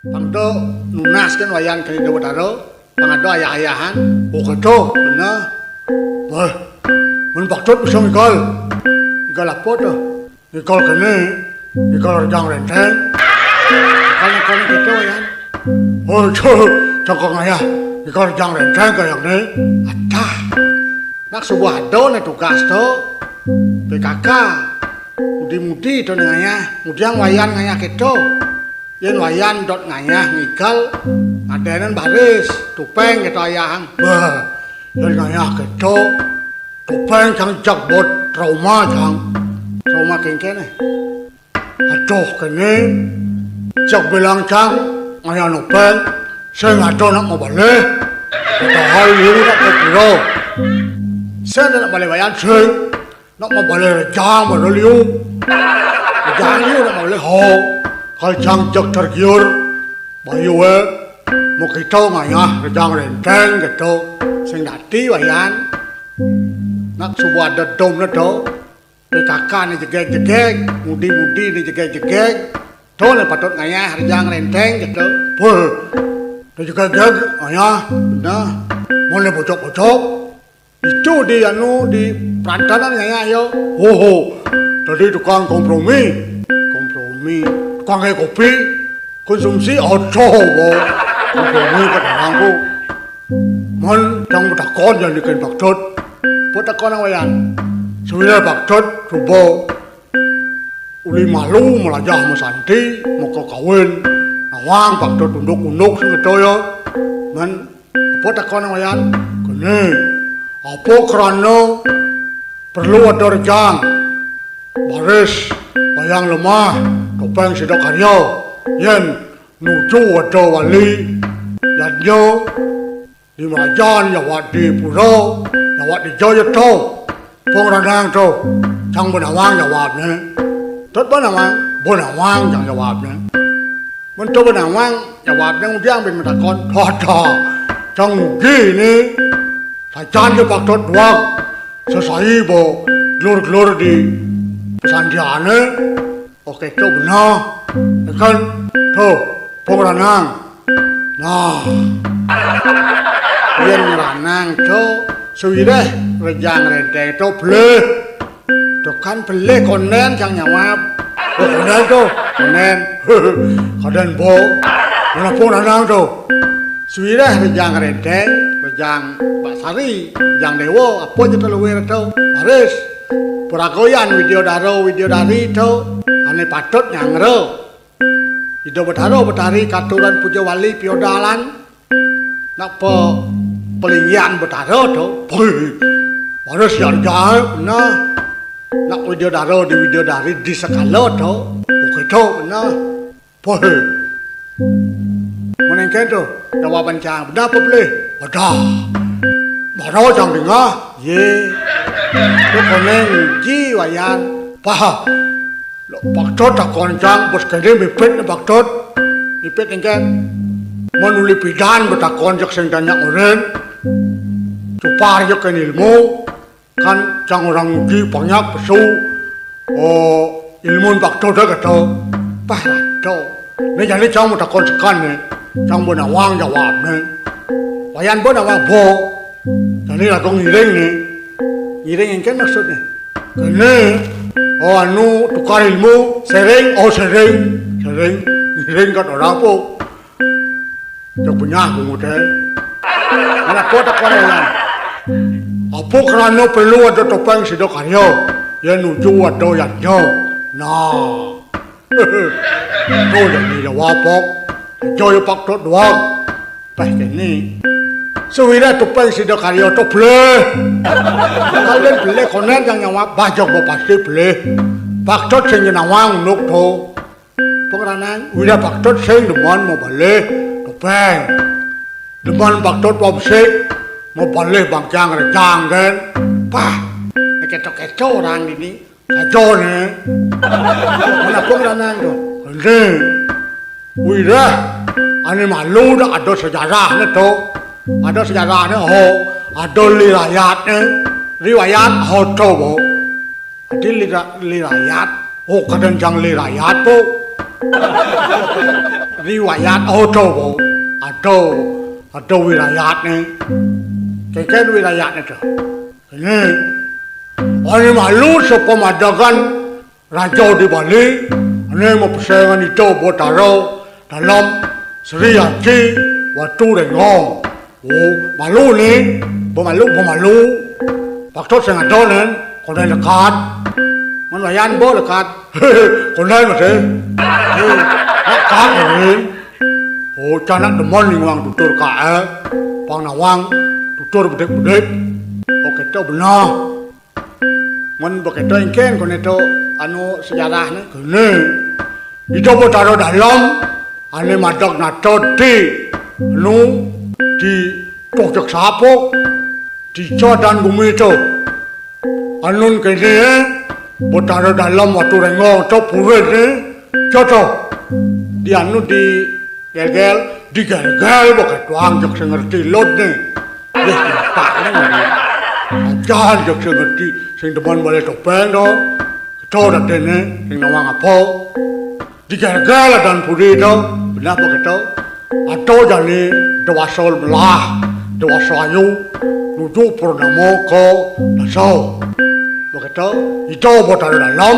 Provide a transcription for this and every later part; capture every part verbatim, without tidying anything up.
Pang to nunas kan Wayan kene Ida Betara. Pang ada ayah-ayahan. Oh, kata, benar. Wah, men Pak Tut bisa ngigal. Ngigal apa to? Ngigal kene, ngigal Rejang Renteng. Kan, kan kita, Wayan. Oh, to, cangkang ayah. Ngigal Rejang Renteng kayak ni. Atah. Nak subuh ada ne tugas to. P K K. Mudi-mudi to ne ngayah. Mudiang Wayan ngayah kita. Yen Wayan dot ngayah ngigal, ngadenen baris, tupeng kita ayahang. Bah, yen ngayah kita, tupeng cang jak bot trauma cang. Trauma kengkene. Aduh, kene, jak bilang cang, ngayah nupeng, sing ada nak mabalih. Padahal liu nak kepiro. Sing nak balih Wayan, sing. Nak mabalih Rejang, mabalih liu. Rejang liu nak mabalih ho. Kal cang jak tergiur. Bayu, eh. Mau kita ngayah Rejang Renteng gitu. Sing dati, Wayan. Nak subuh ada dom ne to. P K K ne jegeg-jegeg, mudi-mudi ne jegeg-jegeg. To ne patut ngayah Rejang Renteng gitu. Puh. Ne jegeg-jegeg, ngayah, nah. Mau ne bocok-bocok. Itu di anu, di perantanan ngayah yo. Ho, ho. Tadi tukang kompromi. Kompromi. Tukang kayak kopi. Konsumsi oto, bo. Kompromi kat orang tu. Mon cang betakon jan diken Pak Tut. Betakon nang Wayan. Sebenarnya Pak Tut, subo. Uli malu melajah mesanti, maka kawin. Nawang Pak Tut unduk-unduk sing ketoyo. Men, apa takon Wayan? Kene. Apa krana perlu ada Rejang? Baris, Wayang Lemah, Topeng Sidakarya. Yen nuju ada wali, yadnya di Merajan, jawab di Pura, jawab di Jaya to. Pung Ranang to. Cang benawang jawabne. Tut benawang, benawang cang jawabne. Mento benawang jawabne udiang bin metakon. Tada. Cang ugi ni. Sajan ke Pak Tut duang. Sesai bo gelur-gelur di pesandiane. Oke, to benar. Kan, to, Pung Ranang. Nah. Yen Ranang to, sewireh Rejang Renteng to beleh. To kan beleh konden cang nyawab. Oh, konden to, konden. Konden bo. Mana Pung Ranang to? Sewireh Rejang Renteng, Rejang Mbak Sari, Rejang Dewa, apa je to luwih to? Baris. Peragoyan Widyadara, Widyadari to, ane patut nyangra. Ida Betara Betari katuran puja wali piodalan. Nak pe pelinggian Betara to. Pui. Baris yarja, nah. Nak Widyadara di Widyadari di sekala to. Oke to, nah. Pui. Menengken to, jawaban cang. Bedah apa pelih? Bedah. Baru cang dengah. Ye. To koneng ji Wayan. Pah. Lok Pak Tut takon cang, bos kene mipit ne Pak Tut. Mipit engken. Mon uli pidan betakon jak sing tanya uren. Cupar jak ken ilmu. Kan cang orang uji banyak pesu. Oh, ilmu Pak Tut dah kata. Pah, to. Ne jane cang mau takon sekan ne. Cang benawang jawab ne. Wayan benawang bo. Jane lagu ngiring ne. Ngiring engken maksudne. Kene, oh, anu, tukar ilmu, sering, oh, sering, sering, sering kat orang po. Cak benyah bungut, eh. Mana po takon orang? Apa kerana perlu ada Topeng Sidakarya? Ya nuju ada yadnya. Nah. To jadi jawab, Pok. Joy Pak Tut duang. Pah kene. Sewira Topeng Sidakarya to beleh. Kalian beleh konen cang nyawab, bah, jawab pasti beleh. Pak Tut sing nawang nuk to. Pung Ranang, wira Pak Tut sing demen mau beleh topeng. Demen Pak Tut wau besik, mau beleh bangkiang Rejang kan. Pah, keto-keto orang ini. Saja ne. Mana Pung Ranang to? Kene. Wireh, ane malu dah ada sejarahne to. Ada sejarahne, ho, ada riwayatne. Riwayat ho to, bo. Adi lira-, lirayat. Oh, kadang jang lirayat, bo. Riwayat, oh, to, bo. Ada, ada wilayatné. Kénkén wilayatné to. Kéné. Ané malu sapamadegan raja di Bali, ané mapesengan Ida Batara Dalem Sri Aji Watu Rénggong. Oh, malu né, ba malu, ba malu. Paktut sing ada nén, kondén lekad. Mén wayan ba lekad. Kondén masih. Lekad nén. Oh, cang nak demen ning wang tutur kaé. Pang nawang tutur bedik-bedik. Oh, kéto beneh. Mén ba kéto éngkén koné to anu sejarahné kéné. Ida Batara Dalem ané madeg nata di anu di tuh jeg sapuk di jadan gumi to. Anun kéné, eh, Batara Dalem Watu Rénggong to puriné, to to. Di anu di Gélgél, di Gélgél ba kéto ang jeg sing ngerti lod né. Yéh, tak né. Ajan jeg sing ngerti, sing demen balé topéng to. Kéto dadené, sing nawang apa. Di Gélgél adan puri to, beneh ba kéto. Ada jani déwasa melah, déwasa ayu, nuju purnama ka dasa. Ba kéto, Ida Batara Dalem,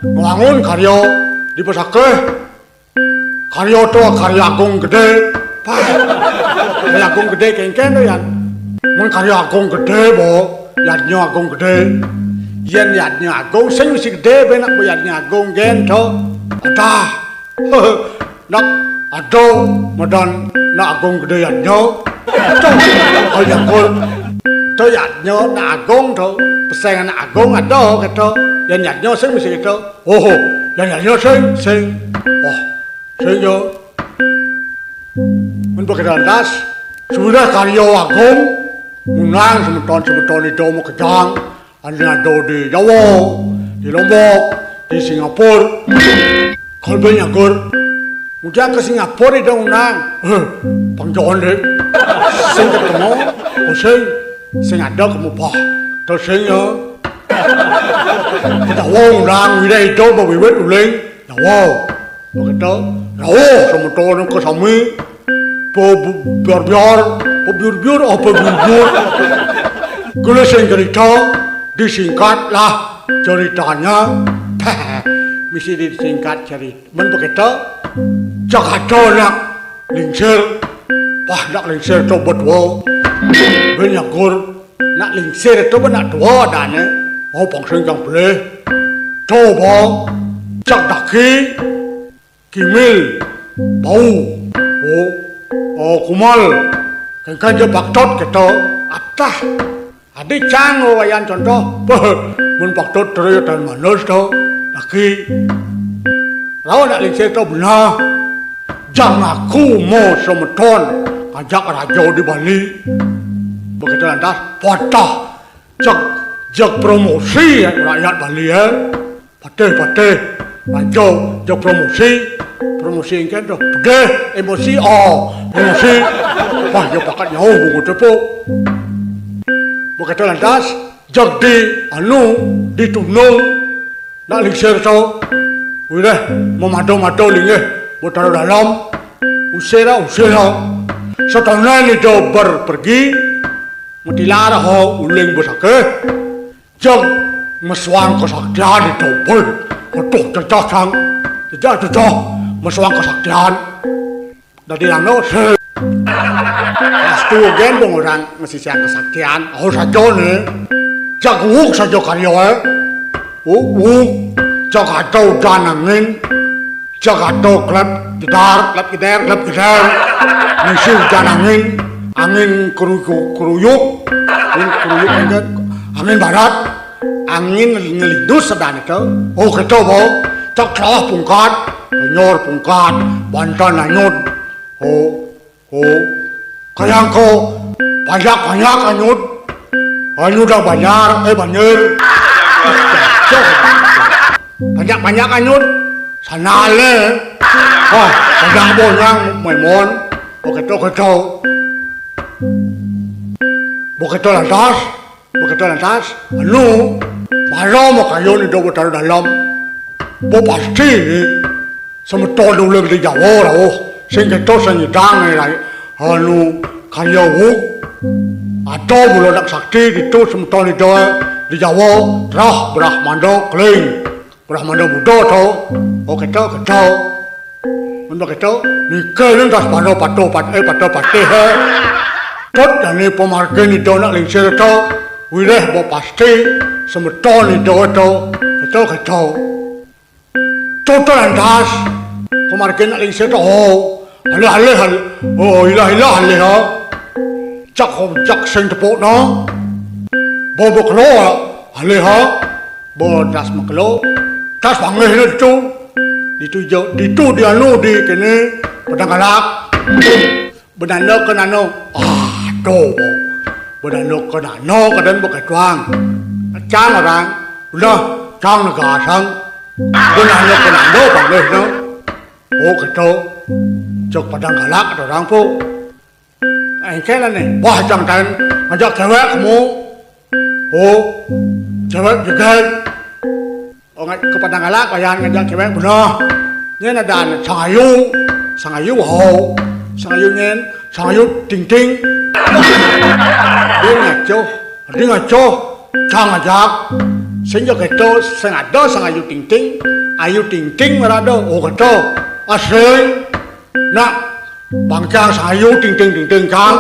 ngwangun karya di Besakih. Karya to karya agung gedé. Pah. Karya agung gedé kénkén to, Yan. Mén karya agung gedé, bo. Yadnya agung gedé. Yén yadnya agung, sing mesti gedé, bé nak ba yadnya agung, gén to. Adah. Nak ada madan nak agung gedé yadnya. To, ayo kul. To yadnya nak agung to. Pesengan nak agung ada kéto. Yén yadnya sing mesti kéto. Oh, yén yadnya sing, sing. Wah. Sing ya. Mén ba kéto lantas, sudah karya agung, ngundang semeton-semeton Ida makejang, ané ada di Jawa, di Lombok, di Singapura. Kal bé nyagur, ngudiang ka Singapura Ida ngundang. Heh, pang jawan dé. Sing ketemu, oh, sing, sing ada kemu bah. To sing ya. Ka Jawa ngundang, wiréh Ida ba wiwit uling Jawa. Ba kéto, rauh semeton ka sami, ba bu-, biar-biar, ba biur-biur, apa biur-biur. Kula sing cerita, disingkatlah ceritanya. Mesti disingkat cerita. Mén ba kéto, jak ada nak lingsir, wah, nak lingsir to ba tua. Bé nyagur, nak lingsir to ba nak tua adané. Oh, pang sing jang pelih. To ba, jak daki, kimil, bau. Oh, oh, kumal. Kénkén ja paktut kéto. Atah. Adi cang, oh, wayan contoh. Peh, mén paktut terus dan manus to. Daki. Rauh nak lingsir to beneh. Jang aku mau semeton ngajak raja di Bali. Ba kéto lantas, patah. Jeg, jeg promosi, eh, rakyat Bali, eh. Patih, patih. Raja, jeg promosi. Promosi éngkén to. Pedih, emosi, oh, emosi. Wah, ya pakat nyauh bungut tepuk. Ba kéto lantas, jeg di, anu, di tunung. Nak lingsir to. Wiréh, mamada-mada linggih Batara Dalem. Usir, usir. Satonan Ida berpergi, matilar ha uling Besakih. Jeg mesuang kesaktian Ida ba. Aduh, cecah sang. Cecah, cecah. Mesuang kesaktian. Dadi anu, se-, astu gén dong orang masisian kesaktian. Oh, saja né. Jag uug saja karya, eh. Uug, uug. Jag ada udan angin. Jag ada klep jedar, klep jeder, klep jeder. Ngisi udan angin. Angin keruyuk, keruyuk. Angin keruyuk, angin, angin barat. Angin ngelindus sedan itu. Oh, kéto, bo. Cak sawah pungkat, penyor pungkat, bantan anyut. Oh, oh. Kayang ko, banyak-banyak anyut. Anyut dah banjar, eh, banjir. Banyak-banyak anyut. Sandalé. Wah, banyak bonyang, memon. Oh, kéto, kéto. Ba kéto lantas. Ba kéto lantas, anu, mara makayun Ida Batara Dalem. Ba pasti né, semeton uling di Jawa rauh. Sing kéto sing nyidang né rai. Anu, karya wuk. Ada mula nak sakti ditu semeton ida di Jawa, trah Brahmanda Keling. Brahmanda Buddha to. Oh, kéto, kéto. Mun kéto, nika ning das pada patuh pat-, eh, pada patih, eh. Tut jani pamargin ida nak lingsir to. Wiréh ba pasti semeton ida to. Kéto, kéto. Tutur lantas, pamargin nak lingsir to, oh, alih-alih, alih. Oh, ilah-ilah, alih, ha. Cak, oh, cak sing tepuk, no. Bo, bo kelo, alih, ha. Bo das makelo, das panggih, no, ditu. Ditu jo, ditu di anu, di kéné, Padang Galak. Benano kenano. Ah, to. Benano kenano kadén beketuang. Cang orang. Udah, cang negasang. Benano kenano panggih no. Oh, kéto. Cok Padang Galak ada orang po. Engké lah né. Wah, cang taén ngajak cewek kamu. Oh, cewek jegal. Oh, nggak ke Padang Galak, bayan ngajak cewek bener. Nyén ada anak Sang Ayu, Sang Ayu, ho, Sang Ayu nyén, Sang Ayu Ting Ting. Dia ngaco, dia ngaco, cang ngajak. Sing jo kéto, sing ada Sang Ayu Ting Ting, Ayu Ting Ting marada, oh kéto. Asing, nak, Bangkiang Sang Ayu Ting Ting Ting Ting cang.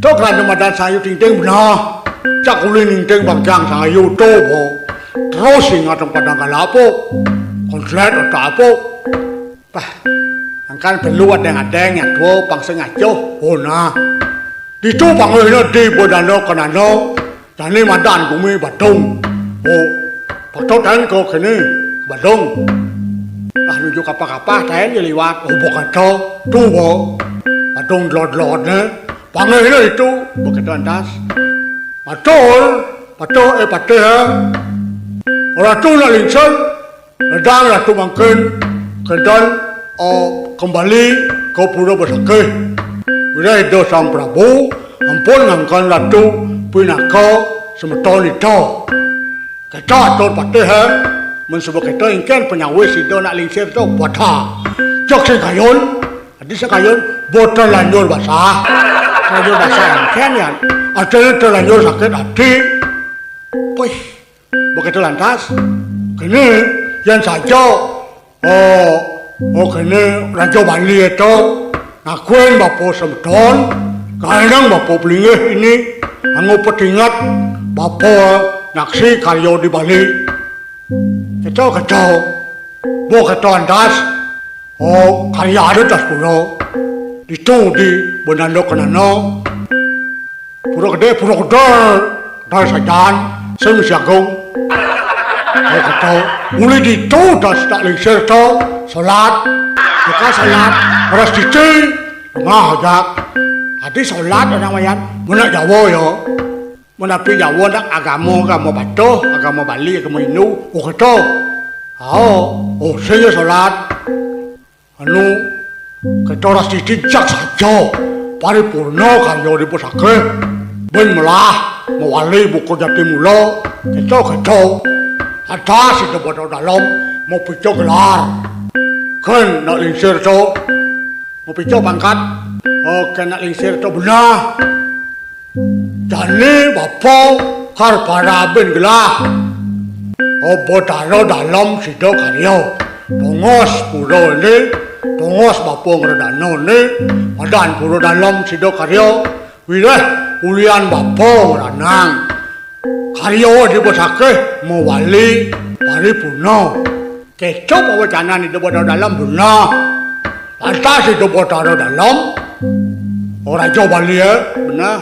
To kerana madan Sang Ayu Ting Ting bener. Cak uli Ting Ting bangkiang Sang Ayu to, bo. Terus ingat yang Padang Galak po. Konslet otak po. Pah, angkan perlu adeng-adeng yang tua pangsa ngaco. Oh, nah. Ditu panggihna di Badana Kanana, jani madan gumi Badung. Oh, patut taén ka kéné, Badung. Ah, nuju kapah-kapah taén ja liwat. Oh, ba kéto, tu ba. Badung delod-delodné. Panggihna ditu, ba kéto lantas. Matur, patuh, eh, patih, eh. Ratu nak lingsir, Ledang Ratu mangkin, kénten, oh, kembali ka pura Besakih. Wiréh Ida Sang Prabu, ampun ngangken Ratu pinaka semeton ida. Kéto atur patih, eh. Mun suba kéto engkén panyawis ida nak lingsir to, bata. Cok sing kayun, adi sing kayun, ba terlanjur basah. Terlanjur basah engkén yan. Artiné terlanjur sakit ati. Puih. Ba kéto lantas, kéné, yén saja, oh, oh, kéné Raja Bali éto, ngakuin bapa semeton, gandeng bapa pelinggih ini, anggo petinget bapa nyaksi karya di Bali. Kéto, kéto, ba kéto lantas, oh, karya ada das pura, ditu di Bananda Kenana. Pura Gedé, Pura Gedé, Gedé sajan, sing misi agung. Oh, kéto, uli ditu das tak lingsir to, salat. Bukan salat, beras cici, tengah ajak. Adi salat anak mayan, mun nak Jawa ya. Mun api Jawa nak agama, agama patuh, agama Bali, agama Hindu. Oh, kéto. Oh, oh, sing ya salat. Anu, kéto ras titik jak saja. Paripurna karya di Besakih. Bén melah, mawali buka jati mula. Kéto, kéto. Ada sida Batara Dalem, mapica gelar. Kén nak lingsir to. Mapica pangkat. Oh, kén nak lingsir to beneh. Jani bapa kar parabin gelah. Oh, Batara Dalem sida karya. Tongos pura ini, tongos bapa ngredana ini, madan Pura Dalem sida karya. Wiréh ulian bapa ngranang. Karya di Besakih mawali paripurna. Kéto pawacanan Ida Batara Dalem beneh. Lantas Ida Batara Dalem, oh, Raja Bali, eh, beneh.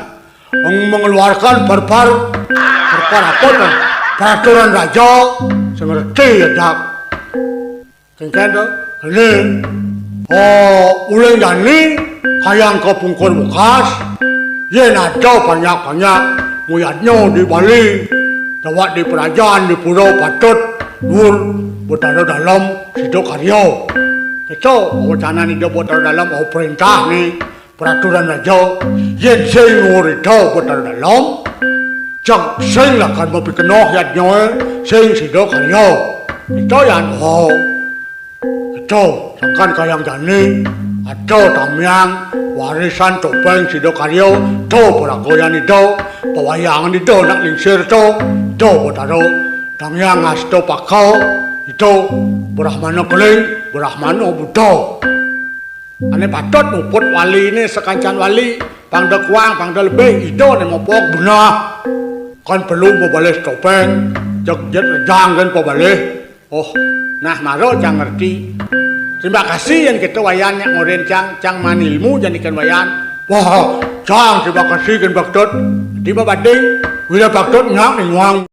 Meng-, mengeluarkan perpar, perpar apa to? Peraturan raja, sing ngerti ya, Jak. Kénkén to? Kéné. Oh, uling jani, kayang ka pungkur bukas, yén ada panjak-panjak nguyadnya di Bali, dawat di perajan, di pura patut, Nuwun Batara Dalem, sida karya. Kéto, pawacanan Ida Batara Dalem, oh, perintah ni. Peraturan raja, yén sing ngurita Batara Dalem, cang sing lakar mapikenoh yadnyaé, sing sida karya. Ento yan, oh. Ado, sangkan kayang jani, ado tamiang, warisan topéng sida karya, ado paraga yan ida, pawayangan ida nak lingsir ado, ado Batara, tamiang ngasta paka, ida, Brahmana Keling, Brahmana Buddha. Ané patut muput waliné sakancan wali, pang da kuang, pang da lebih, ida né mopok benah. Kan perlu pabalih topéng, jeg jet rejang kan pabalih. Oh, nah mara cang ngerti. Terima kasih yan kita wayan nyak ngorin cang, cang manilmu janikan wayan. Wah, cang terima kasih kan Bagdut. Di bading, wila Bagdut nyak ninguang.